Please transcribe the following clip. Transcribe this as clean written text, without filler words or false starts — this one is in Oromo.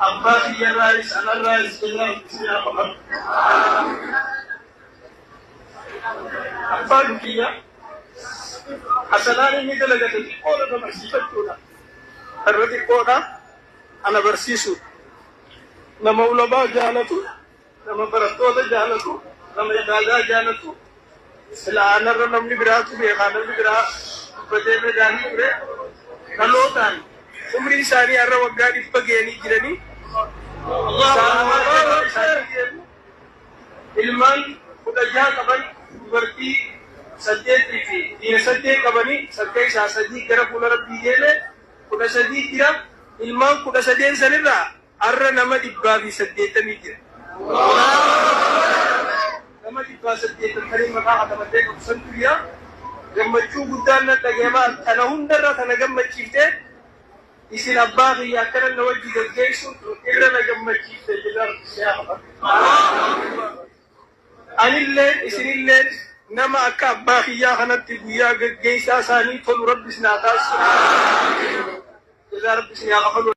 Abbaa kiyyarraayis anarraayis jazaa Rabbi isin haa kafalu. Abbaan kiyya hasanaan inni dalagate xiqqoodha na barsiifachuudha. Irra xiqqoodha ana barsiisuudha. Nama ulamaa jaalatu, nama barattoota jaalatu, nama ibaadaa jaalatu. Silaa anarra namni biraatu beekaa namni biraa dubbatee irra gaarii ture. Dhalootaan umrii isaanii har'a waggaa 100 ga'anii jiranii. Isaan isaanii deemu. Ilmaan 16 qaban dubartii 8 fi dhiira 8 qabanii san keessaa 3 gara fuula Rabbii deeme 13 jira. Ilmaan 13 sanirraa har'a nama 180 jira. Nama 180 maqaa katabadhee qabu santu jira. Gammachuu guddaan nan dhagahama. Tana hundarra tana gammachiifte isin abbaa kiyya akkana na wajji gaggeessuun irra na gammachiifte jazaa Rabbi si haa kafalu. Anilleen isinilleen nama akka abbaa kiyyaa kanatti guyyaa gaggeessaa isaanii tolu Rabbi isin haa taasisu. Jazaa Rabbi isin haa kafalu.